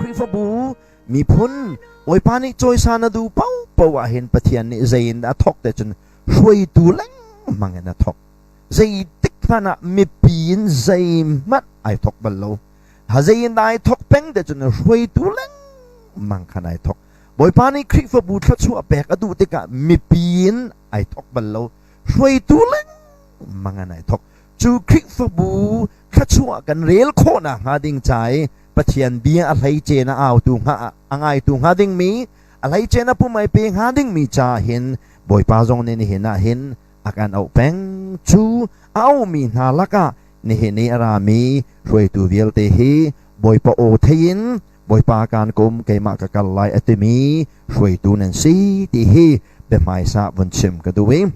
Khrihfabu miphun Bawipa nih cawisan a duh paohpaoh ah hin Pathian nih zei in dah a thawk te cun hruaitu lengmang in a thawk. Zeitik hmanh ah mipi in zeihmanh ai thawk bal lo. Zei in dah ai thawk peng te cun hruaitu lengmang khan ai thawk. Bawipa nih Khrihfabu thluachuah pek a duh tikah mipi in ai thawk bal lo. Hruaitu lengmang in ai thawk. Cu Khrihfabu thluachuah kan rel khawhnak hnga ding ca i Pathian bia a hleice na autu hnga a ngaitu hnga dingmi a hleice na pum ai pe hnga dingmi ca hin Bawipa zong nih nihin ah hin a kan auh peng. Cu a aumi hna lakah nihin i a rami hruaitu vialte hi Bawipa aw thei in Bawipa kaan kum keimah ka kal lai a timi hruaitu nan si ti hi biahmaisa vun chim ka duh i.